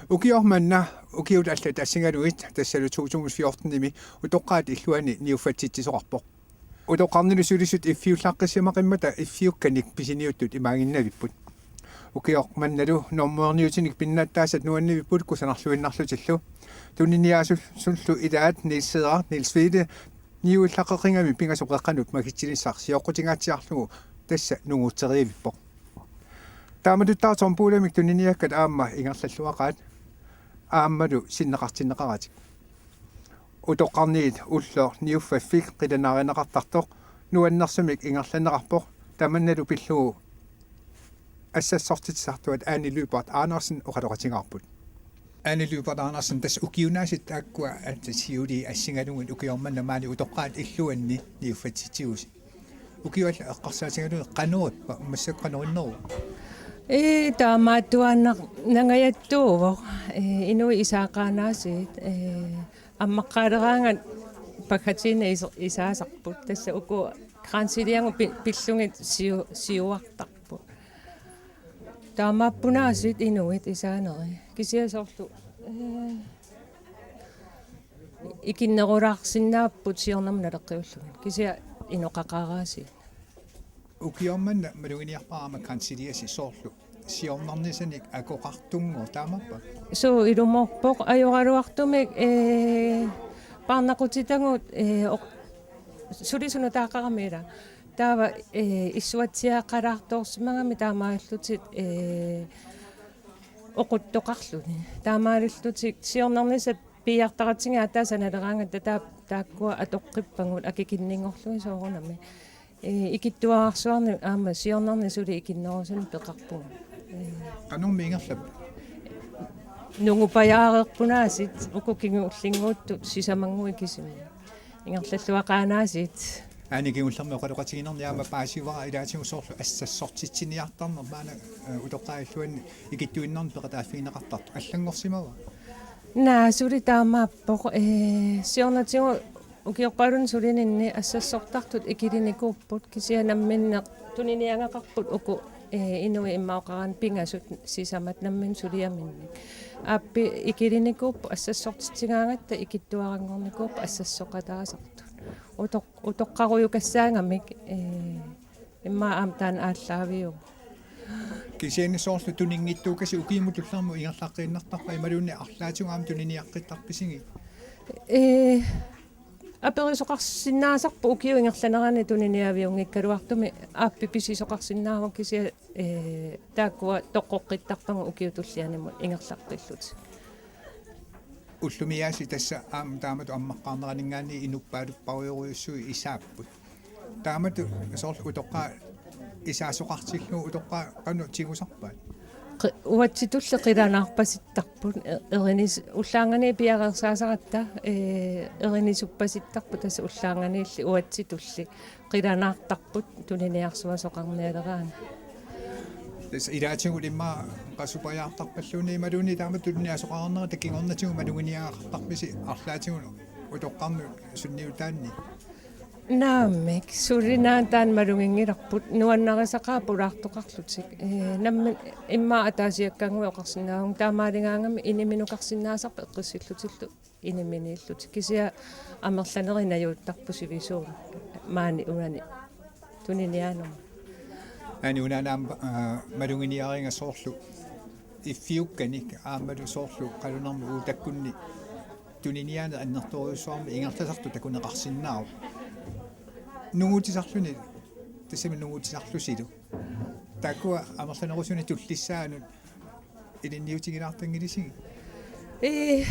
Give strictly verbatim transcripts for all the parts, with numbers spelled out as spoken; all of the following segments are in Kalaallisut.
Ukioq manna ukiut allat assigalugit, tassalu to tusind fjortenimi utoqqaat illuanni niuffatsitsisoqarpoq. Utoqqarnilu sulisut iffiullaqqissimaqimmata iffiukkanik pisiniuttut imaaginnavipput. Ukioq mannalu normuerniutinik pinnattaasat nuannivipput kusanarluinnarlutillu. Tuniniaasullu ilaat Niels Cæsar, Niels Wede, niuillaqqeqigami pingasut qeqqanut makitsilissaq sioqqutingaatsiarlugu tassa nungutseriivippoq. Taamatuttaaq tombolamik tuniniakkat aamma ingerlalluaqaat aammalu sinneqartinneqaratik. Utoqqarniit ulloq niuffaffik qilanaarineqartartoq nuannersumik ingerlanneqarpoq, tamannalu pillugu assassortitsisartuat Anne Lyberth Andersen oqaloqatigaarput. Anne Lyberth Andersen, tassa ukiunaasiit taakkua aatsaat siuliini assigalugit ukioq manna maani utoqqaat illuanni niuffatsitsigusi. Ukiut allat eqqarsaatigalugit qanoq ippa, massakkut qanoq inneruva? Ee, taamaattuaannarnangajattuuvoq. Ee, inuit isaaqaanaasiit, ee, ammaqqaaleraangat paggatiinnaq is-, isaasarput. Tassa uku kransiiliagut pi-, pillugit siu-, siuartarput. Taamaappunaasiit inuit isaaneri. Kisianni soorlu, ee, ikinnerulaarsinnaapput siornamut naleqqiullugit. Kisianni inoqaqaraasiit. Ukioq manna maluginiarpara aamma kransiiliasi soorlu siornarnisanik akoqartunngooq, taamaappa? Suu, ilumoorpoq, ajoraluartumik, ee, paarnaqutitagut, ee, oq-, sulisut nutaaqarami ila. Taava, ee, issuatsiaqalaartoorsimagami taamaallutik, ee, oquttoqarluni. Taamaalillutik siornarnisat piiartaratsigit aatsaat sanaleraangatta taa-, taakkua atoqqippagut akikinninngorlugit soorunami. Ee, ikittuararsuarnik aamma siornarnik suli ikinnerusunik peqarpugut. Ee. Qanormi ingerlappat? Nungupajaareerpunaasiit uku kingullinnguuttut sisamannguit kisimik. Ingerlalluaqaanaasiit. Anne, kingullermik oqaloqatiginerni aamma paasivara ilaatigut soorlu assassortitsiniartarneq maani, ee, utoqqaat illuanni ikittuinnarnik peqataaffigineqartartoq. Allanngorsimava? Naa, suli taamaappoq, ee, siornatigut ukioqqaalunni sulininni assassortartut ikilinikuupput, kisianni namminneq tuniniagaqarput uku, ee, inuit immaqa oqaraanni pingasut sisamat namminneq suliaminnik. Aappi ikilinikuupput assassortitsigaangatta, ikittuaranngornikuupput assassoqataasartut. Utoq-, utoqqarujukassaangamik, ee, immaqa aamma taanna aallaaviuvoq. Kisianni soorlu tuninngitsuukasi ukiumut tulliummut ingerlaqqiinnartarpa imaluunniit arlaatigut aamma tuniniaqqittarpisigit? Ee, aperisoqarsinnaasarpoq ukiup ingerlanerani tuniniaaviunngikkaluartumik, aappi pisisoqarsinnaavoq kisianni, ee, taakkua toqqoqqittarpagut ukiup tullianimut ingerlaqqillutik. Ullumiaasiit tassa aamma taamatut ammaqqaarneraninngaanniit inuppaalupparujorujussuit isaapput. Taamatut soorlu utoqqaat isaasoqartillugu utoqqaat qanoq tigusarpaat? Qi-, uatsitulli qilanaarpasittarput, e-, erinis-, ullaannganiit piareersaasaratta, ee, erinisuppasittarput, tassa ullaannganiilli uatsitulli qilanaartarput tuniniarsuasoqarnialeraangat. Tassa ilaatigut immaqa qasupajaartarpalluunniit imaluunniit taamatut tuniniaasoqarnerata kingornatigut maluginiagaqartarpisi arlaatigut utoqqarnut sunniutaanni? Naamik, suli naak taanna maluginngilarput, nuannarisaqaat pulaartoqarlutik. Ee, nammineq immaqa ataasiakkaannguit oqarsinnaavagut, taamaaligaangami iniminukarsinnaasarput eqqissillutillu iniminiillutik. Kisianni amerlanerit najuuttarput sivisuumik maani uani tuniniaanermut. Anne, una aamma, aa, maluginiariga soorlu iffiukkanik aammalu soorlu qallunaamut uagut takkunni tuniniaaneq annertoorujussuarmik ingerlasartoq takuneqarsinnaavoq. Nunguutisarluni, tassami nunguutisarlusilu. Taakkua amerlanerusunik tullissaanut ilinniutigilaartanngilisigi? Ee,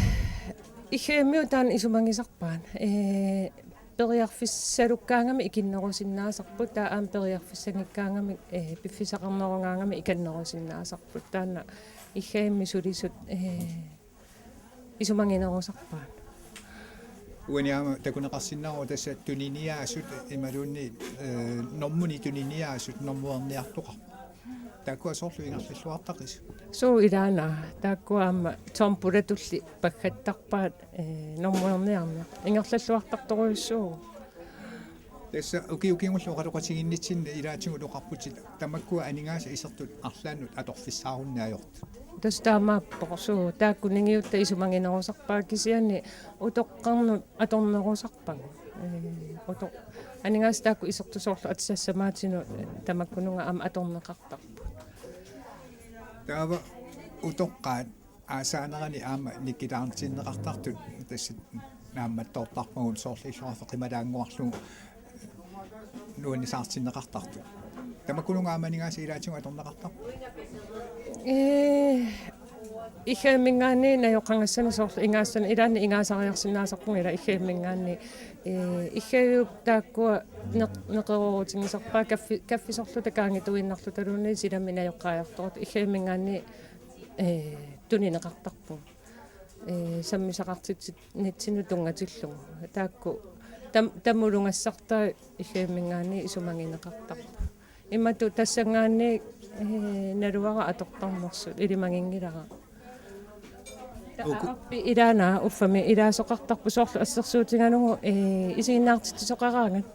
iggaammik taanna isumagisarpaat. Ee, periarfissalukkaangamik ikinnerusinnaasarput, taava aamma periarfissanngikkaangamik, ee, piffissaqarnerugaangamik ikinnerusinnaasarput. Taanna iggaammik sulisut, ee, isumaginerusarpaat. Uani aamma takuneqarsinnaavoq tassa tuniniaasut imaluunniit, ee, normuni tuniniaasut normuerniartoqarput. Taakkua soorlu ingerlalluartaqisut? Suu, ilaana. Taakkua aamma tombolatulli paggattarpaat, ee, normuerniarneq. Ingerlalluartartorujussuuvoq. Tassa ukiut kingulliit oqaloqatigiinnitsinni ilaatigut oqarputit tamakkua aningaasat isertut arlaannut atorfissaarunneq ajortut. Tassa taamaappoq, suu, taakku ningiutta isumaginerusarpaat kisianni utoqqarnut atornerusarpagut. Ee, utoq-, aningaasat taakku isertut soorlu atisassamaatinnut tamakkununnga aamma atorneqartarput. Taava utoqqaat aasaanerani aamma nikilaartinneqartartut tassa naammattoortarpagut soorlu illoqarfeq qimalaannguarlugu nuannisaartinneqartartut. Tamakkununnga aamma aningaasat ilaatigut atorneqartarput. Ee, Iggavimminngaanniit najoqqagassanik soorlu ingaassanik ilaanni ingaasariarsinnaasarpugut ila Iggavimminngaanniit. Ee, Iggaviup taakkua neq-, neqeroorutigisarpaat kaffi-, kaffisorluta kaanngituinnarlutaluunniit silami najoqqaajartortut Iggavimminngaanniit, ee, tunineqartarpugut. Ee, sammisaqartitsinnut tunngatillugu. Taakku tam-, tamulugassartai Iggavimminngaanniit isumagineqartarput. Imatut tassanngaanniit, ee, naluara atortarnersut ilimaginngilara. Uku- Aappi ilaana uffami ilaasoqartarpoq soorlu assersuutigalugu, ee, isiginnaartitsisoqaraangat,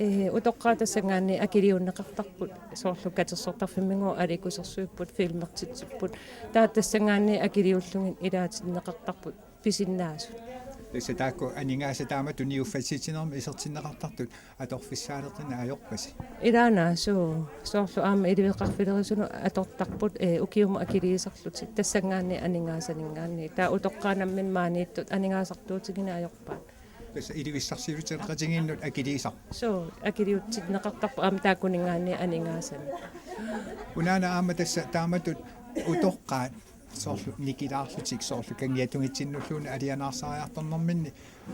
ee, utoqqaat tassanngaanniit akiliunneqartarput soorlu katersortarfimminngaanniit aliikkusersuipput filmertitsipput. Taava tassanngaanniit akiliullugit ilaatinneqartarput pisinnaasut. Tassa taakku aningaasat taamatut niuffatsititsinermi isertinneqartartut atorfissaaleqineq ajorpasi. Ilaana suu, soorlu aamma iliveqarfilerisunut atortarput, ee, ukiumut akiliisarlutik tassanngaanniit aningaasaninngaanniit. Taava utoqqaat namminneq maaniittut aningaasartuutigineq ajorpaat. Tassa ilivissarsiuteqatigiinnut akiliisarput. Suu, akiliutinneqartarput aamma taakkuninngaanniit aningaasanik. Unaana aamma tassa taamatut utoqqaat soorlu nikilaarlutik soorlu kangiatungitsinniluunniit alianaarsariartornerminni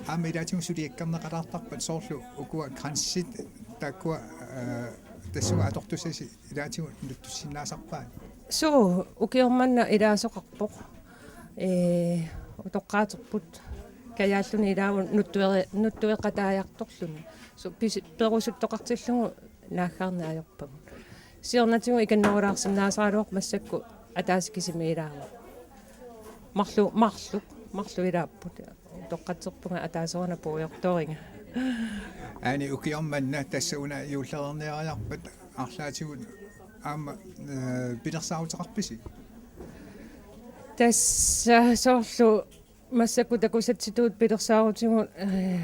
aamma ilaatigut suliakkerneqalaartarpat soorlu ukua kransit taakkua, ee, tassunga atortussasi ilaatigut nuttussinnaasarpaat. Suu, ukioq manna ilaasoqarpoq. Ee, utoqqaaterput kajaalluni ilaavoq nuttueri-, nuttueqataajartorluni. Suu, pisi-, perusuttoqartillugu naaggaarneq ajorpagut. Siornatigut ikinnerulaarsinnaasaraluarpoq massakkut ataaseq kisimi ilaavoq. Marluk, marluk, marluk ilaapput. Utoqqatserpunga ataaseruna puigortooriga. Aani ukioq manna tassa una juulleriarniariarpat arlaatigut aamma, ee, pilersaaruteqarpisi? Tassa soorlu massakkut takusatsitut pilersaarutigut, ee,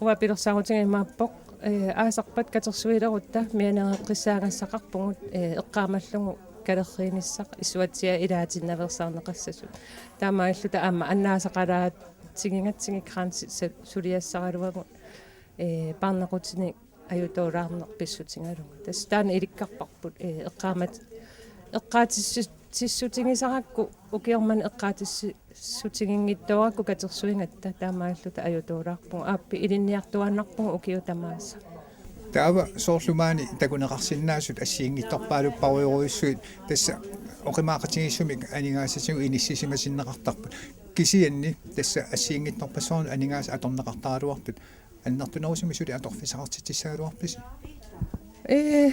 uanga pilersaarutiga imaappoq, ee, aasarpat katersuilerutta mianereqqissaagassaqarpugut, ee, eqqaamallugu kalerriinissaq issuatsiaat ilaatinnaveersaarneqassasut. Taamaalilluta aamma annaasaqalaatigigatsigit kransit sa-, suliassaraluagut, ee, paarnaqutinik ajutoolaarneq pissutigalugu. Tassa taanna ilikkarparput, ee, eqqaamat-, eqqaatissut-, tissutigisarakku ukioq manna eqqaatissutiginngitsoorakku katersuigatta taamaalilluta ajutoolaarpugut aappi ilinniartuaannarpugut ukiut tamaasa. Taava soorlu maani takuneqarsinnaasut assigiinngitsorpaalupparujorujussuit tassa oqimaaqatigiissumik aningaasatigut inissisimatinneqartarput. Kisianni tassa assigiinngitsorpassuarnut aningaasat atorneqartaraluartut annertunerusumik suli atorfissaqartitsissagaluarpisi? Ee,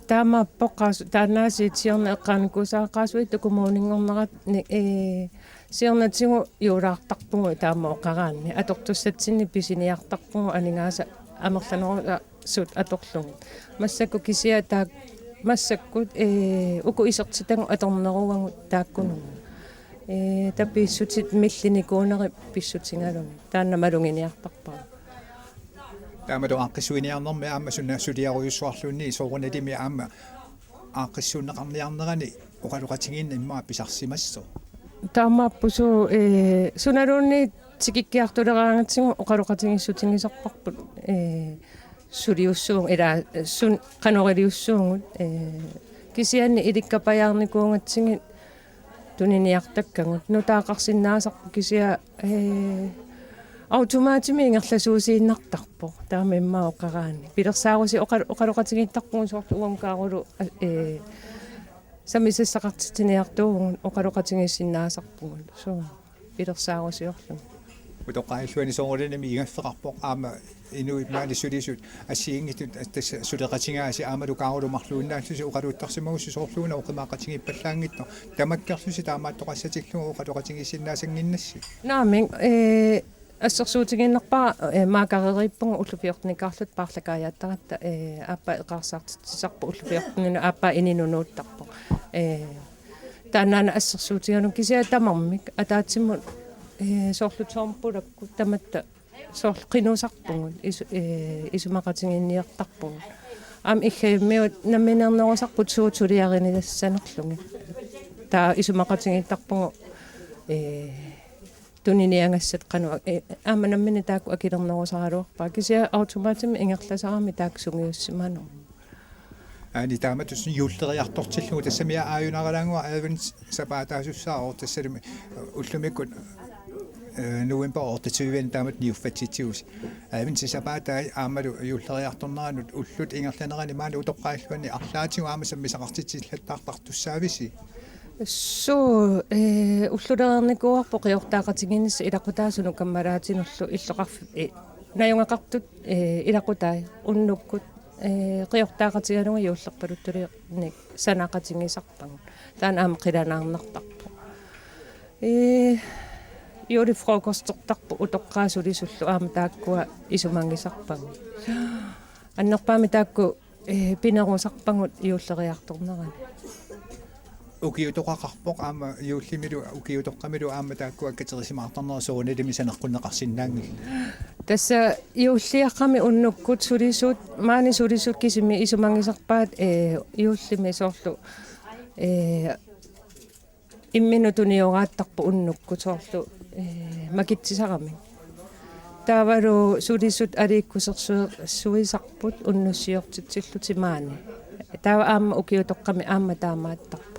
taamaappoq Qaas-, taannaasiit siorna eqqaanikuusara Qaasuitsup kommuninngornerani, ee, siornatigut juulaartarpugut taama oqaraanni. Atortussatsinnik pisiniartarpugut aningaasat amerlanerusut atorlugit. Massakkut kisianni taak-, massakkut, ee, uku isertitagut atorneruagut taakkununnga. Ee, taava piissutit millinikuunerit pissutigalugit. Taanna maluginiartarpagut. Taamatut aaqqissuiniarnermi aamma suna suliarujussuarluunniit soorunalimi aamma aaqqissuunneqarniarnerani oqaloqatigiinneq immaqa pisarsimassooq. Taamaappoq suu, ee, sunaluunniit tikikkiartuleraangatsigu oqaloqatigiissutigisarparput, ee, suliussuugut, ila sun-, qanoriliussuugut, ee, kisianni ilikkapajaarnikuugatsigit tuniniartakkagut. Nutaaqarsinnaasarput kisianni, ee, automatimik ingerlasuusiinnartarpoq. Taama immaqa oqaraanni. Pilersaarusi oqa-, oqaloqatigiittarpugut soorlu uagut Kaarulu, ee, sammisassaqartitsiniartuuvugut oqaloqatigiissinnaasarpugut. Suu, pilersaarusiorlugu. Utoqqaat illuanni soorunalimi igaffeqarpoq aamma inuit maani sulisut assigiinngitsut tassa suleqatigaasi aammalu Kaarulu marluinnaallusi oqaluuttarsimagussi soorlu una oqimaaqatigiippallaanngitsoq tamakkerlusi taamaattoqassatillugu oqaloqatigiissinnaasannginnassi. Naamik, ee, Assersuutigiinnarpara, eh, maakkareeriippugut ullut fjortenikaarluta paarlakaajaattaratta, eh, aappaa eqaarsaartitsisarput ullut fjorteninut aappaa ininut nuuttarpoq. Eh, taannaana assersuutigalugu kisianni tamarmik ataatsimut, eh, soorlu Tom Pulakkut tamatta soorlu qinusarpugut isu-, eh, isumaqatiginninniartarpugut. Aamma Iggajammiut nammineernerusarput suut suliarinissanerlugit. Taava isumaqatigiittarpugut, eh, tuniniagassat qanoq, eh, aamma nammineq taakku akilernerusaraluarpaat. Kisianni automatimik ingerlasarami taakku sungiussimanermut. Aani taamatut juulleriartortillugu tassami aajunaralaannguaq adventssapaataa sussaavoq tassalumi ullumikkut, eh, november otteogtyve taamatut niuffatsitsivusi. Adventssapaatai aammalu juulleriartorneranut ullut ingerlaneranni maani utoqqaat illuanni arlaatigut aamma sammisaqartitsillattaartartussaavisi? Suu, eh, ullulereernikuuarput qiortaaqatigiinnissaq ilaqutaasunut kammalaatinullu illoqarf-, eh, najugaqartut, eh, ilaqutai unnukkut, eh, qiortaaqatigalugit juullerpaluttunik sanaqatigisarpagut. Taanna aamma qilanaarnartarpoq. Eh, julefrokostertarput utoqqaat sulisullu aamma taakkua isumagisarpagut. Annerpaamik taakku, eh, pinerusarpagut juulleriartornerani. Ukiutoqaqarpoq aamma juullimilu ukiutoqqamilu aamma taakkua katerisimaartarnerat soorunalimi saneqqunneqarsinnaanngillat. Tassa juulliaqqami unnukkut sulisut, maani sulisut kisimik isumagisarpaat, eh, juullimi soorlu, eh, imminut tunioraattarput unnukkut soorlu, eh, makitsisaramik. Taavalu sulisut aliikkusersuisarput unnussiortitsillutik maani. Taava aamma ukiutoqqami aamma taamaattarpoq.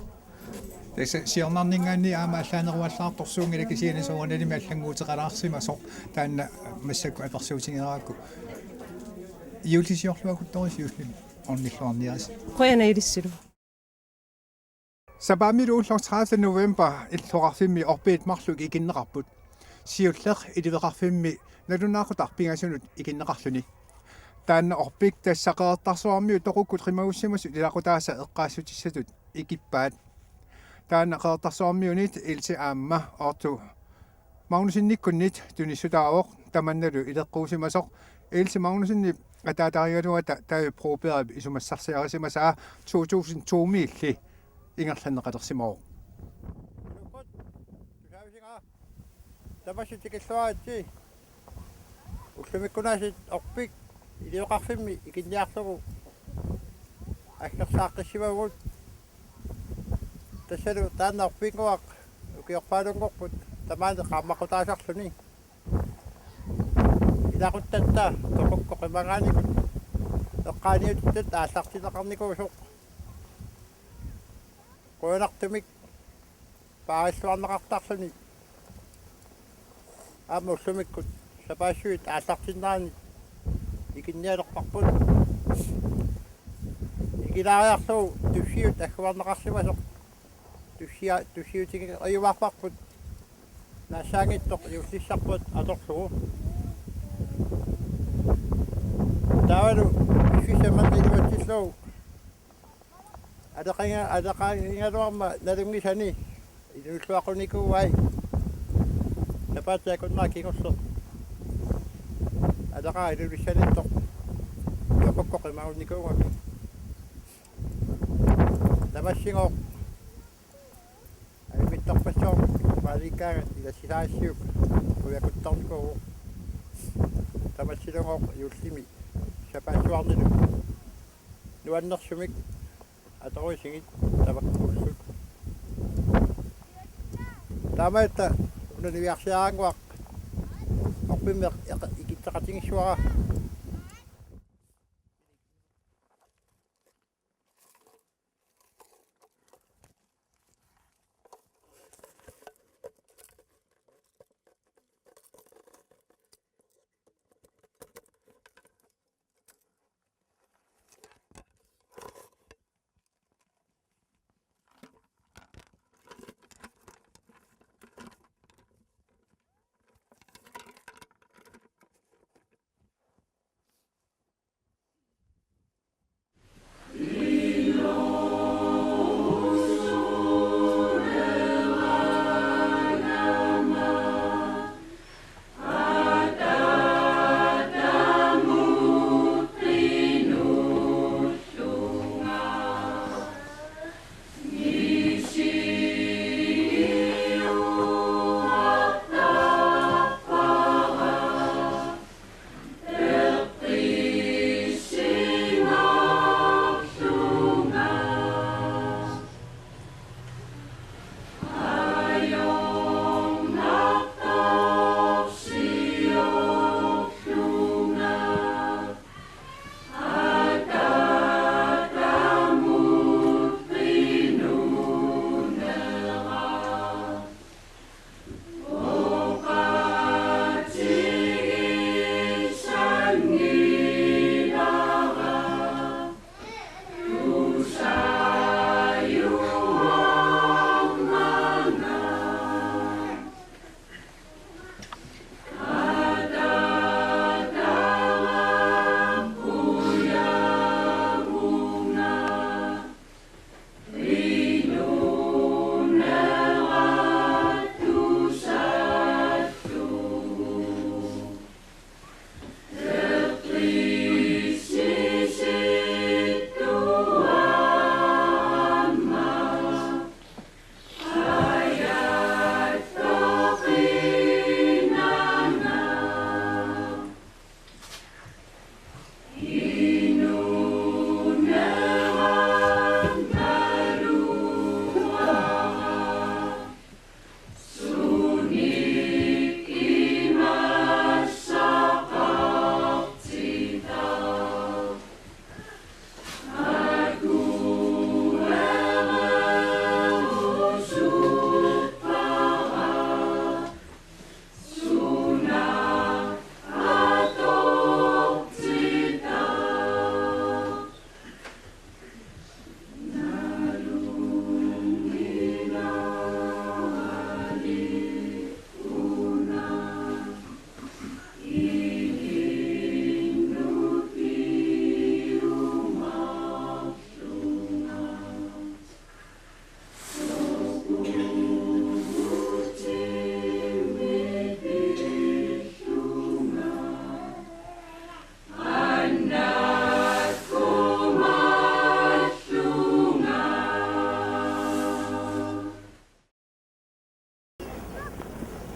Tassa siornarninngaanniit aamma allaaneruallaartorsuunngilaq kisianni soorunalimi allannguuteqalaarsimasoq taanna massakkut apersuutigereerakku. Juullisiorluakuttorisi juullimi ornilluarniarisi. Qujanaq ilissilu. Sapaammilu ulloq tredive november illoqarfimmi orpiit marluk ikinneqarput. Siulleq iliveqarfimmi nalunaaqutaq pingasunut ikinneqarluni. Taanna orpik tassa Qeqertarsuarmiut toqukkut qimagussimasut ilaqutaasa eqqaassutissatut ikippaat. Taanna Qeqertarsuarmiunit Ilse aamma Otto Magnussenikkunnit tunissutaavoq, tamannalu ileqquusimasoq Ilse Magnussenip ataatarigaluata David Brobergip isumassarsiarisimasaa to tusind to-miilli ingerlanneqalersimavoq. Tamassi tikilluaritsi. Ullumikkunaasiit orpik iliveqarfimmi ikinniarlugu aggersaaqqissimavagut. Tassalu taanna orpinnguaq ukiorpaalunngorput tamaani qaammaqqutaasarluni. Ilaquttatta toqukkut qimagaannikut eqqaaniutitatta aallartinneqarnikuusoq. Qujanartumik paarilluarneqartarluni. Aamma ullumikkut sapaassuit aallartinneranni ikinnialerparput. Ikilaariarlugu tussiut agguarneqarsimasoq. Tussia-, tussiutigiuarparput. Naassaanngitsoq juullissarput atorlugu. Taavalu piffissaq manna iluatsillugu. Aleqaga-, aleqagigaluarma nalunngisani inuilluaqqunikuuai. Sapaatip akunnera kingulleq aleqaga Ilulissanittoq toqukkut qimagunnikuugami. Tamassigooq ajunngitsorpassuarnik paaliikkaangat ilassisaassiuk quiakuttornikuuvoq. Tamassilugooq juullimi sapaassuarnilu nuannersumik atoruisigit tavakkuullutik. Taamaallaat una niviarsiaraannguaq orpimmi eq-, ikitseqatigiissavara.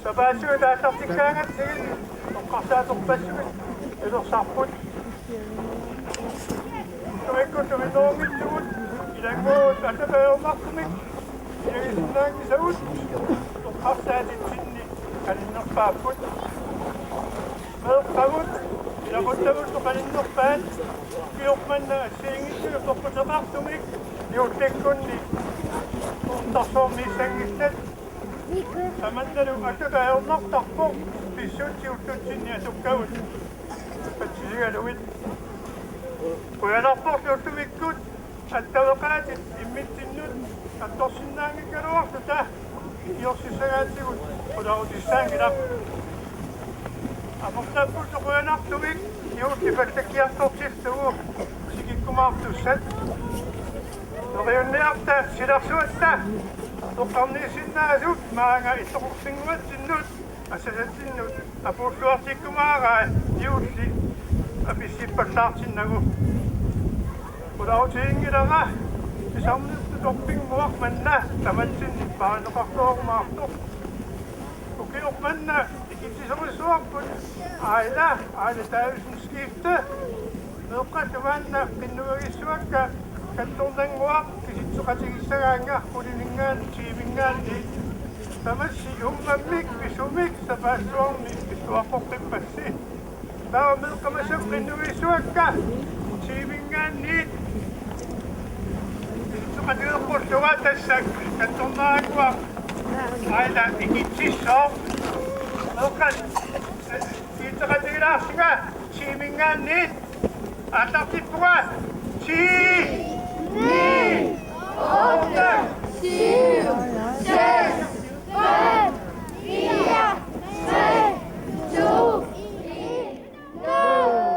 Tapaassuit aallartikkaangatsigit eqqarsaaterpassuit pilersaarupput. Tumikkut tuminnerunngitsugut ilannguut ataqajoornartumik ilagisinnaanngisagut eqqarsaatitsinni qaninnerpaapput. Meeqqavut ilaquttavut qaninnerpaat ukioq manna assigiinngitsunut peqquteqartumik juullikkunni Qeqertarsuarmiissanngillat. Tamannalu ataqajoornartarpoq pissutsit ullutsinni atukkavut patsisigalugit. Qujanarporlu ullumikkut attaveqaatit immitsinnut attorsinnaanngikkaluarluta iorsissagaatigut qularutissaanngilaq. Amerlappullu qujanartumik juulli pallakkiartortillugu isikikkumaartussat. Neriunniarta silarsuatta toqqarniissinnaasut maanga Ittoqorsunnguatsinnut assasatsinnut apuulluartikkumaarai juulli apissippallaartinnagu. Qularutiginngilara pisarnertut orpinnguaq manna tamatsinni paarineqartorumaartoq. Ukioq manna ikitsisorissuarput Aila, Aila Davidsen Skifte. Meeqqat maanna qinnuigissuakka kattornannguaq kisitseqatigissagaannga qulininngaanniit tiiminngaanniit. Tamassi uummammik pisumik sapaassuarni pissuaqqoqqippassi. Taava meeqqat massakkut qinnuigissuakka tiiminngaanniit kisitseqatigeeqqullugu tassa kattornannguaq Aila ikitsissooq. Meeqqat kisitseqatigilaarsinga tiiminngaanniit aallartippunga. Ti, ni, otte, syv, seks, fem, fire, tre, to, en, nul.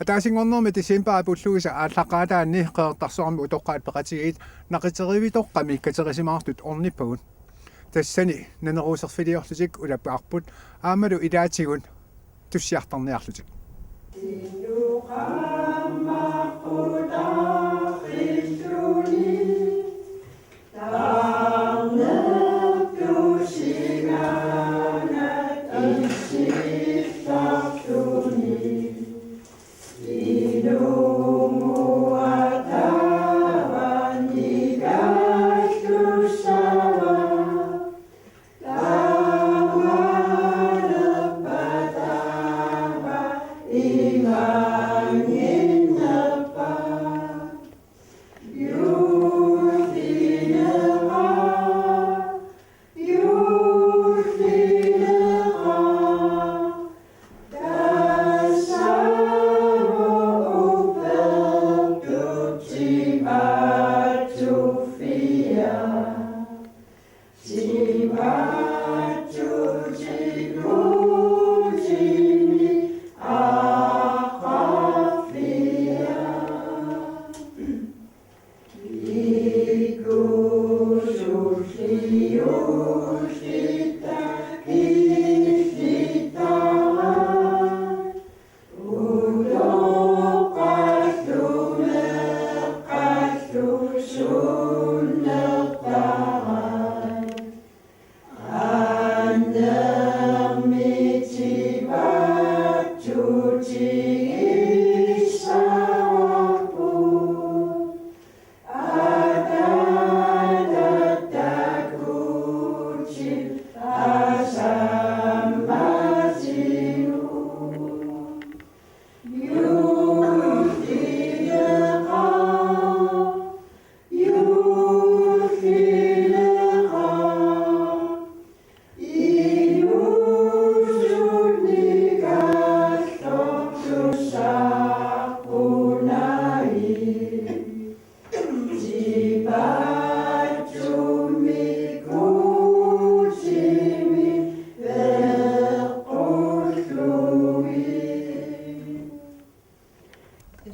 Ataasinngornermi decembarip ullugisa aallaqqaataani Qeqertarsuarmi utoqqaat peqatigiit naqiteriivitoqqami katerisimaartut ornippagut. Tassani naneruuserfiliorlutik ulappaarput aammalu ilaatigut tussiartarniarlutik.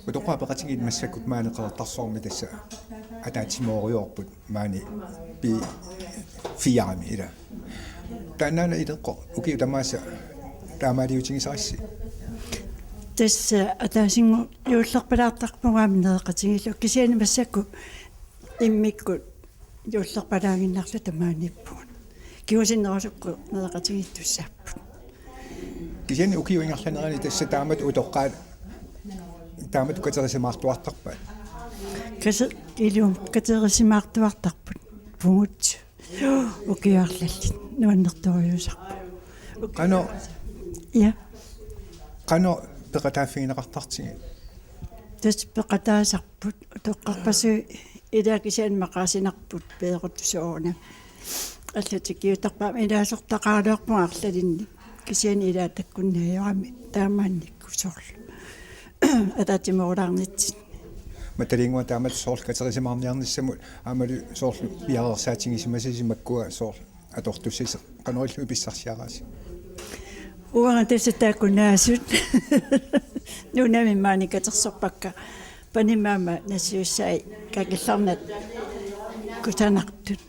Utoqqaat peqatigiit massakkut maani Qeqertarsuarmi tassa ataatsimoorujussuupput maani P fire-mi ila. Taannaana ileqqoq ukiut tamaasa taamaaliutigisarissi? Tassa ataasinngorlugu juullerpalaartarpugut aamma nereqatigiilluta, kisianni massakkut immikkut juullerpalaaginnarluta maaniippugut. Kingusinnerusukkut nereqatigiittussaapput. Kisianni ukiup ingerlanerani tassa taamatut utoqqaat taamatut katerisimaartuartarpaat. Kase-, ilumut katerisimaartuartarput. Pugut. Ukiup arlallit. Nuannertorujussuusarput. Qanoq, ja, qanoq peqataaffigineqartartigit? Tassa peqataasarput utoqqarpassuit, ilaa, kisianni maqaasinarput peeruttut soorunami. Allatigittarpaat ilaasortaqaraluarpugut arlalinnik. Kisianni ilaa takkunnaajorami taamaannikkut soorlu ataatsimoorulaarnitsinni. Matalinnguaq taamatut soorlu katerisimaarniarnissamut aammalu soorlu piareersaatigisimasasi makkua soorlu atortussasi qanoq ilillugit pissarsiaraasi? Uanga tassa taakkunaasut nunami maani katersorpakka, panimmi aamma nassiussai kakillarnat kusanartut.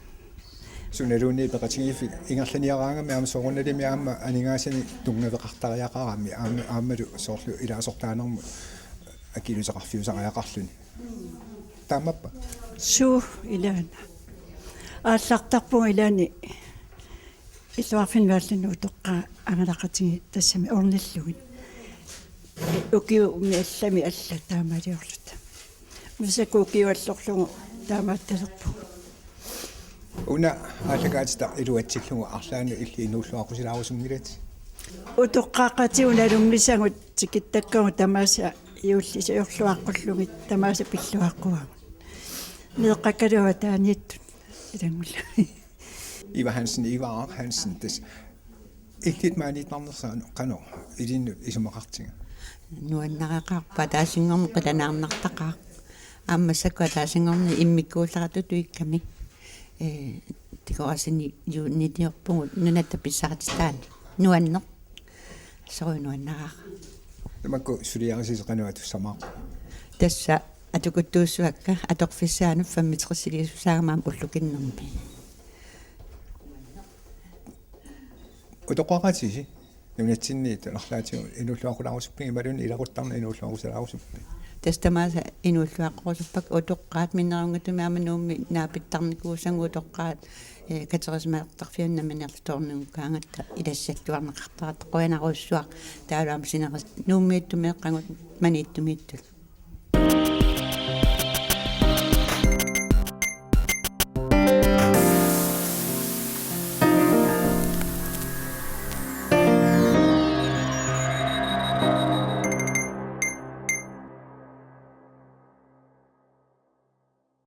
Sunaluunniit peqatigiiffik ingerlaniaraangami aamma soorunalimi aamma aningaasanik tunngaveqartariaqarami aamma, aammalu soorlu ilaasortaanermut akiuuteqarfiusariaqarluni. Taammappa? Suu, ilaana. Aallartarpugut ilaanni illoqarfinni nuallunni utoqqaat angalaqatigiit tassami ornillugit. Ukiumi allami allat taamaaliorluta. Massakkut ukiuallorlugu taamaattalerpugut. Una aallakaatitaq iluatsillugu arlaannik illit inuulluaqqusilaarusunngilatit? Utoqqaaqatigut nalunngisagut tikittakkagut tamaasa juullisiorluaqqullugit tamaasa pilluaqquagut. Meeqqakkaluat taaniittut ilanngullugit. Ivar Hansen, Ivar Hansen, tassa illit maaniittarnersi qanoq ilinnut isumaqartiga? Nuannaraqaaq, ataasinngorneq qilanaarnartaqaaq. Aamma massakkut ataasinngorneq immikkuullaratut tuikkami. Ee, tikorasini juuniliorpugut nunatta pissarititaani. Nuanneq. Soorlu nuannaraara. Tamakku suliarisasi qanoq atussamaarpa? Tassa atukuttuussuakka atorfissaanut femogtresiliusussaagami aamma ullukinnermi. Utoqqaaqatisi nunatsinniittut arlaatigut inuulluaqqulaarusuppigit imaluunniit ilaquttarneq inuulluaqqusilaarusuppit? Tassa tamaasa inuulluaqqorusuppakka utoqqaat minnerunngitsumik aamma Nuummi naapittarnikuusagut utoqqaat, ee, katerisimaartarfianni nammineerluta toornigukkaangatta ilassattuarneqartaratta qujanarujussuaq taavalu aamma sineris-, Nuummiittut meeqqagut Maniitsumiittut.